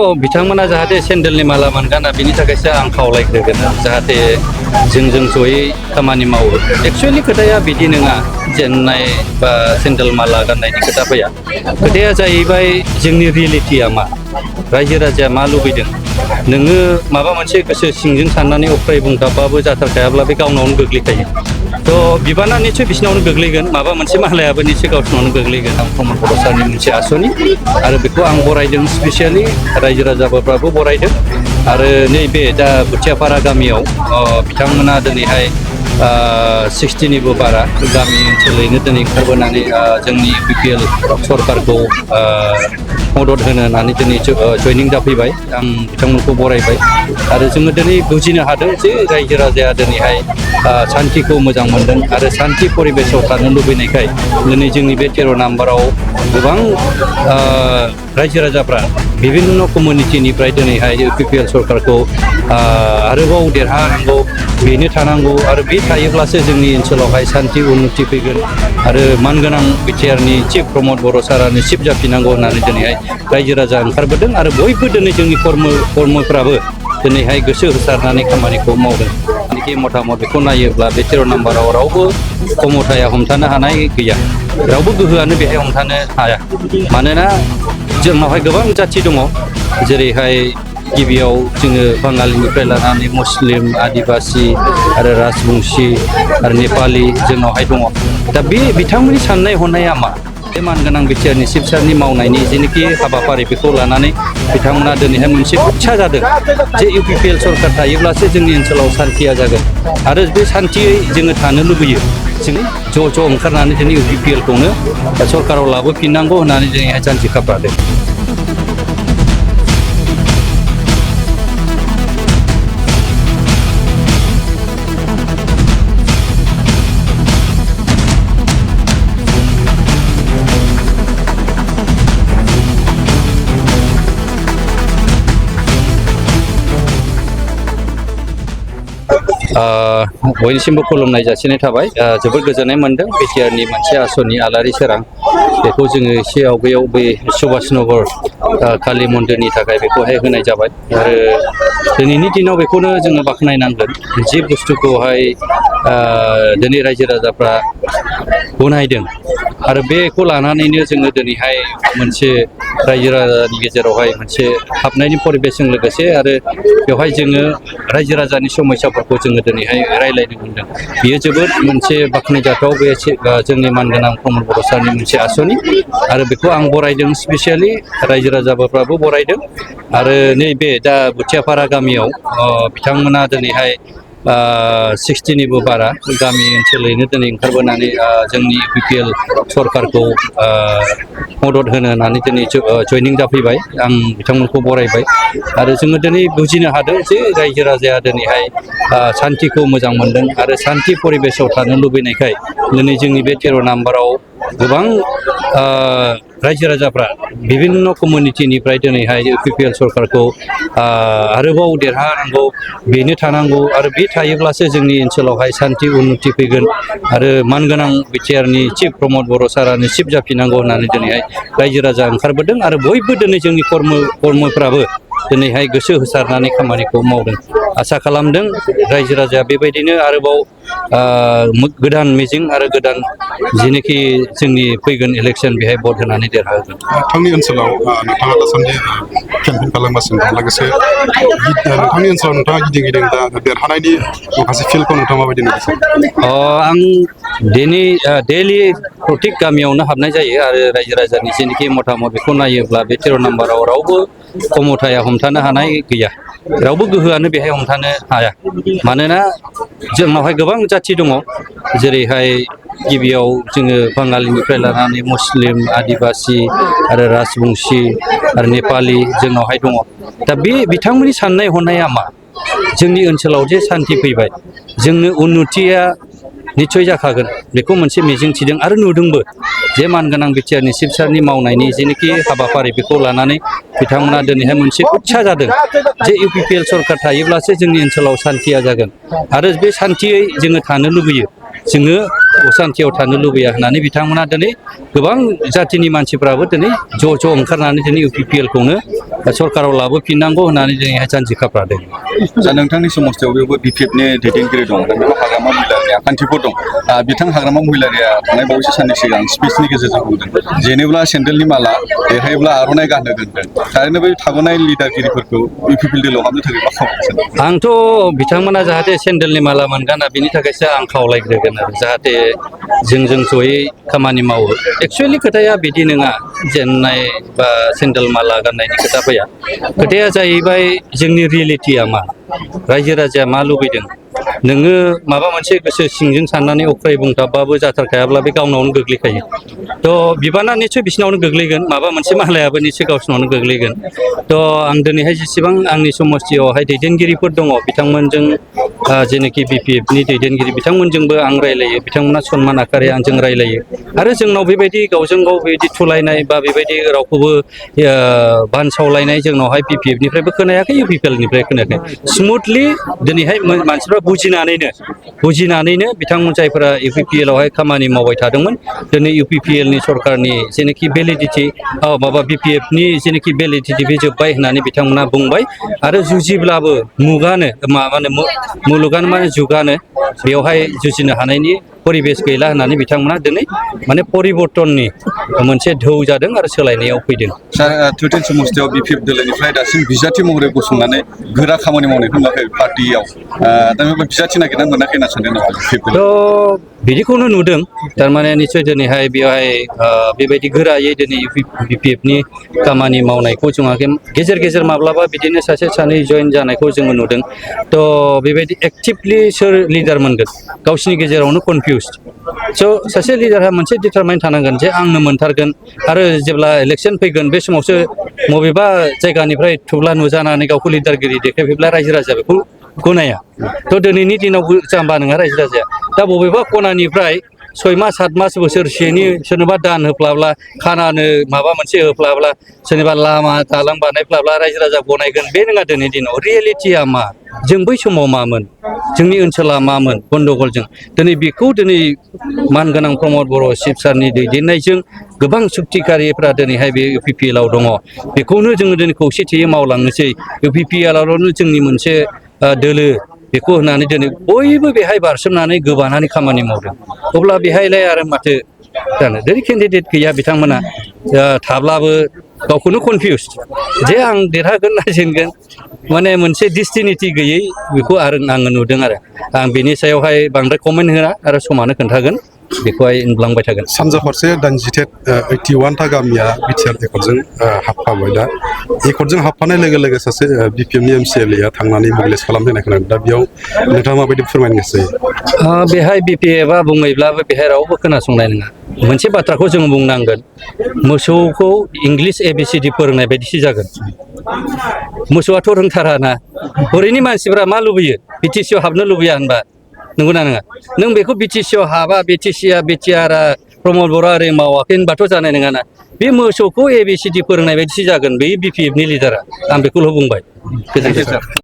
बिथांमोना जाहाथे सेन्देलनि माला मोनगाना बिनि थाखायसो आं खावलायग्रोगोन जाहाथे जों जयै खामानि मावो। एक्सुवेलि खोथाया बिदि नङा जेन्नाय बा सेन्देल माला गाननायनि खोथा फैया। खोथाया जाहैबाय जोंनि रियेलिटिया मा, रायजो राजाया मा लुबैदों। नोङो माबा मोनसे गोसो सिंजों साननानै अफ्राय बुंथाबबाबो जाथारखायाब्ला बे गावनावनो गोग्लैखायो। थ' बिबाना निसय बिसिनावनो गोग्लैगोन, माबा मोनसे मालायाबो निसय गावसिनावनो गोग्लैगोन। आं प्रमद बर' सारनि मोनसे आसनि आरो बेखौ आं बरायदों, स्पेसियेलि रायजो राजाफ्राबो बरायदों। आरो नैबे दा बोथियापारा गामियाव बिथांमोना दिनैहाय 60निबो बारा गामि ओनसोलैनो दिनै ओंखारबोनानै जोंनि BPL सरकारखौ मदद होनो होननानै दिनै जइनिं जाफैबाय। आं बिथांमोनखौ बरायबाय आरो जोङो दिनै बुजिनो हादों जे रायजो राजाया दिनैहाय सान्तिखौ मोजां मोनदों आरो सान्ति परिबेसाव थानो लुबैनायखाय दिनै जोंनि बे 13 नाम्बाराव गोबां रायजो राजाफ्रा बिभिन्न कमिउनिटिनिफ्राय दिनैहाय BPL सरकारखौ आरोबाव देरहानांगौ, बेनो थानांगौ आरो बे थायोब्लासो जोंनि ओनसोलावहाय सान्ति उन्नति फैगोन आरो मानगोनां बिटिआरनि चिफ प्रमद बर' सारानो चिफ जाफिननांगौ होननानै दिनैहाय रायजो राजा ओंखारबोदों आरो बयबो दिनै जोंनि कर्मफ्राबो दिनैहाय गोसो होसारनानै खामानिखौ मावदों। जायनाखि मथामत बेखौ नायोब्ला बे 13 नाम्बाराव रावबो खमथाया हमथानो हानाय गैया, रावबो गोहोआनो बेहाय हमथानो हाया। मानोना जोंनावहाय गोबां जाथि दङ, जेरैहाय गिबियाव जोङो बाङालिनिफ्राय लानानै मुस्लिम, आदिबासि आरो राजबंसि आरो नेपालि जोंनावहाय दङ। दा बे बिथांमोननि साननाय हनाया मा, बे मानगोनां बिटिआरनि चिफ सारनि मावनायनि जेनोखि हाबाफारि बेखौ लानानै बिथांमोना दिनैहाय मोनसे इच्छा जादों जे UPPL सरकार थायोब्लासो जोंनि ओनसोलाव सान्तिया जागोन आरो बे सान्तियै जोङो थानो लुबैयो। जों ज' ओंखारनानै दिनै UPPLखौनो सरकाराव लाबोफिननांगौ होननानै दिनैहाय जानजि खाफ्रादों। बयनिसिमबो खुलुमनाय जासिनाय थाबाय। जोबोद गोजोननाय मोनदों बिटिआरनि मोनसे आसनि आलारि सोरां बेखौ जोङो एसे आवगायाव बै सुभाष नगर कालि मन्दिरनि थाखाय बेखौहाय होनाय जाबाय आरो दिनैनि दिनाव बेखौनो जोङो बाख्नायनांगोन जि बुस्थुखौहाय दिनै रायजो राजाफ्रा गनायदों आरो बेखौ लानानैनो जोङो दिनैहाय मोनसे रायजो राजानि गेजेरावहाय मोनसे हाबनायनि परिबेसजों लोगोसे आरो बेवहाय जोङो रायजो राजानि समस्याफोरखौ जोङो दिनैहाय रायज्लायनो मोनदों। बियो जोबोद मोनसे बाख्नायजाथाव, बे जोंनि मानगोनां प्रमद बर' सारनि मोनसे आसनि आरो बेखौ आं बरायदों, स्पेसियेलि रायजो राजाफ्राबो बरायदों। आरो नैबे दा बोथियापारा गामियाव बिथांमोना दिनैहाय 60निबो बारा गामि ओनसोलैनो दिनै ओंखारबोनानै जोंनि UPPL सरकारखौ मदद होनो होननानै दिनै जइनिं जाफैबाय। आं बिथांमोनखौ बरायबाय आरो जोङो दिनै बुजिनो हादों जे रायजो राजाया दिनैहाय सान्तिखौ मोजां मोनदों आरो सान्ति परिबेसाव थानो लुबैनायखाय दिनै जोंनि बे 13 नाम्बाराव गोबां रायजो राजाफ्रा बिभिन्न कमिउनिटिनिफ्राय दिनैहाय UPPL सरकारखौ आरोबाव देरहानांगौ, बेनो थानांगौ आरो बे थायोब्लासो जोंनि ओनसोलावहाय सान्ति उन्नति फैगोन आरो मानगोनां बिटिआरनि चिफ प्रमद बर' सारानो चिफ जाफिननांगौ होननानै दिनैहाय रायजो राजा ओंखारबोदों आरो बयबो दिनै जोंनि कर्मफ्राबो दिनैहाय गोसो होसारनानै खामानिखौ मावदों। आसा खालामदों रायजो राजाया बेबायदिनो आरोबाव गोदान मिजिं आरो गोदान जेनोखि जोंनि फैगोन इलेक्सन बेहाय भट होनानै देरहागोन। नोंथांनि ओनसोलाव नोंथाङा दासान्दि केम्पेइन खालामगासिनो दं, लोगोसे नोंथांनि ओनसोलाव नोंथाङा गिदिं दा देरहानायनि माखासे फिल्डखौ नोंथाङा माबायदि नुगासिनो? आं डेलि प्रत्येक गामियावनो हाबनाय जायो आरो रायजो राजानि जेनोखि मथामत बेखौ नायोब्ला बे 13 नाम्बाराव रावबो खमथाया हमथानो हानाय गैया, रावबो गोहोआनो बेहाय हमथानो हाया। मानोना जोंनावहाय गोबां जाथि दङ, जेरैहाय गिबियाव जोङो बाङालिनिफ्राय लानानै मुस्लिम, आदिबासि आरो राजबंसि आरो नेपालि जोंनावहाय दङ। दा बे बिथांमोननि साननाय हनाया मा, जोंनि ओनसोलाव जे सान्ति फैबाय, जोंनो उन्नतिया निस्सय जाखागोन बेखौ मोनसे मिजिं थिदों आरो नुदोंबो जे मानगोनां बिटिआरनि चिफ सारनि मावनायनि जेनोखि हाबाफारि बेखौ लानानै बिथांमोना दिनैहाय मोनसे इच्छा जादों जे UPPL सरकार थायोब्लासो जोंनि ओनसोलाव सान्तिया जागोन आरो बे सान्तियै जोङो थानो लुबैयो। जोङो असान्थियाव थानो लुबैया होननानै बिथांमोना दिनै गोबां जाथिनि मानसिफ्राबो दिनै ज' ओंखारनानै दिनै UPPL खौनो सरकाराव लाबोफिननांगौ होननानै दिनैहाय जानजि खाफ्रादों। दा नोंथांनि समस्थियाव बेयावबो BPFनि दैदेनगिरि दं दा बेयाव हाग्रामा महिलारिनि आखान्थिफोर दं बिथां हाग्रामा महिलारिया थांनाय बावैसो साननि सिगां स्पिचनि गेजेरजों बुंदों जेनेब्ला सेन्देलनि माला देरहायोब्ला आर'नाइ गाननो दोनगोन थारैनो बै थाबोनाय लिडारगिरिफोरखौ UPPL दोलोआव हाबनो थाखाय मा खालामगासिनो? आंथ' बिथांमोना जाहाथे सेन्देलनि माला मोनगाना बिनि थाखायसो आं खावलायग्रोगोन आरो जाहाथे जों जयै खामानि मावो। एक्सुवेलि खोथाया बिदि नङा जेननाय बा सेन्देल माला गाननायनि खोथा फैया। खोथाया जाहैबाय जोंनि रियेलिटिया मा रायजो राजाया मा लुबैदों नोङो माबा मोनसे गोसो सिंजों साननानै अख्राय बुंथाबबाबो जाथारखायाब्ला बे गावनावनो गोग्लैखायो। थ' बिबाना निस्सय बिसिनावनो गोग्लैगोन माबा मोनसे मालायाबो निस्सय गावसिनावनो गोग्लैगोन। थ' आं दिनैहाय जेसेबां आंनि समस्थियावहाय दैदेनगिरिफोर दङ बिथांमोनजों जेनोखि BPFनि दैदेनगिरि बिथांमोनजोंबो आं रायलायो बिथांमोना सनमान आखारै आंजों रायलायो आरो जोंनाव बेबायदि गावजों गाव बेबायदि थुलायनाय बा बेबायदि रावखौबो बानसावलायनाय जोंनावहाय BPFनिफ्रायबो खोनायाखै UPPLनिफ्राय खोनायाखै स्मुथलि दिनैहाय मानसिफ्रा बुजिनानैनो बिथांमोन जायफोरा UPPLआवहाय खामानि मावबाय थादोंमोन दिनै UPPLनि सरकारनि जेनोखि भेलिडिटि BPFनि जेनोखि भेलिडिटि बे जोब्बाय होननानै बिथांमोना बुंबाय आरो जुजिब्लाबो मुलुगानो माने जुगानो बेवहाय जुजिनो हानायनि परिबेस गैला होननानै बिथांमोना दिनै माने परिबर्तननि मोनसे ढौ जादों आरो सोलायनायाव फैदों। सार थुइटेन समस्थियाव BPF दोलोनिफ्राय दासिम बिजाथि महरै गसंनानै गोरा खामानि मावनायखौ नुवाखै पार्टियाव दा बेवहाय बिजाथि नागिरनानै मोनाखै होनना सानदों नामा BPF दोलोआ? थ' बिदिखौनो नुदों थारमाने निस्सय दिनैहाय बेवहाय बेबायदि गोरायै दिनै BPFनि खामानि मावनायखौ जोंहा गेजेर माब्लाबा बिदिनो सासे सानै जइन जानायखौ जोङो नुदों। थ' बेबायदि एक्टिभलि सोर लिडार मोनगोन गावसिनि गेजेरावनो कनफिउस। स' सासे लिडारहा मोनसे डिटारमाइन थानांगोन जे आंनो मोनथारगोन आरो जेब्ला इलेक्सन फैगोन बे समावसो बबेबा जायगानिफ्राय थुब्ला नुजानानै गावखौ लिडारगिरि देखायफैब्ला रायजो राजाया बेखौ गनाया। थ' दिनैनि दिनाव जाम्बा नङा रायजो राजाया दा बबेबा खनानिफ्राय 6 मास 7 मास बोसोरसेनि सोरनोबा दान होफ्लाब्ला खानानो माबा मोनसे होफ्लाब्ला सोरनिबा लामा दालां बानायफ्लाब्ला रायजो राजा गनायगोन बे नङा दिनैनि दिनाव रियेलिटिया मा जों बै समाव मामोन जोंनि ओनसोला मामोन गन्दगलजों दिनै मानगोनां प्रमद बर' चिफ सारनि दैदेननायजों गोबां सुक्तिकारिफ्रा दिनैहाय बे UPPLआव दङ बेखौनो जोङो दिनै खौसेथियै मावलांनोसै UPPLआवनो जोंनि मोनसे दोलो बेखौ होननानै दिनै बयबो बेहाय बारसोमनानै गोबानानै खामानि मावदों। अब्ला बेहायलाय आरो माथो जानो दिनै केन्डिडेट गैया बिथांमोना थाब्लाबो गावखौनो कनफिउस जे आं देरहागोन ना जेनगोन माने मोनसे डिस्टिनिटि गैयै बेखौ आङो नुदों आरो आं बेनि सायावहाय बांद्राय कमेन्ट होआ आरो समानो खोन्थागोन बेखौहाय नुलांबाय थागोन। सानजा फारसे दानजिथेट 81 था गामिया बिटिआर एकर्डजों हाबफाबाय दा एकर्डजों हाबफानाय लोगो लोगो सासे BPFनि MCLA आ थांनानै मोबिलाइस खालामफैनाय खोनादों दा बेयाव नोंथाङा माबायदि फोरमायनो गोसो जायो? बेहाय BPFआ बुङैब्लाबो बेहाय रावबो खोनासंनाय नङा। मोनसे बाथ्राखौ जों बुंनांगोन मोसौखौ इंलिस ABCD फोरोंनाय बायदिसो जागोन। मोसौआथ' रोंथाराना ओरैनि मानसिफ्रा मा लुबैयो BTC आव हाबनो लुबैया होनबा नंगौना नङा नों बेखौ BTC आव हाबा BTR प्रमद बर'आ ओरै मावाखै होनबाथ' जानाय नङाना बे मोसौखौ ABCD फोरोंनाय बायदिसो जागोन बे BPFनि लिडारा आं बेखौल' बुंबाय। गोजोन्थों सार।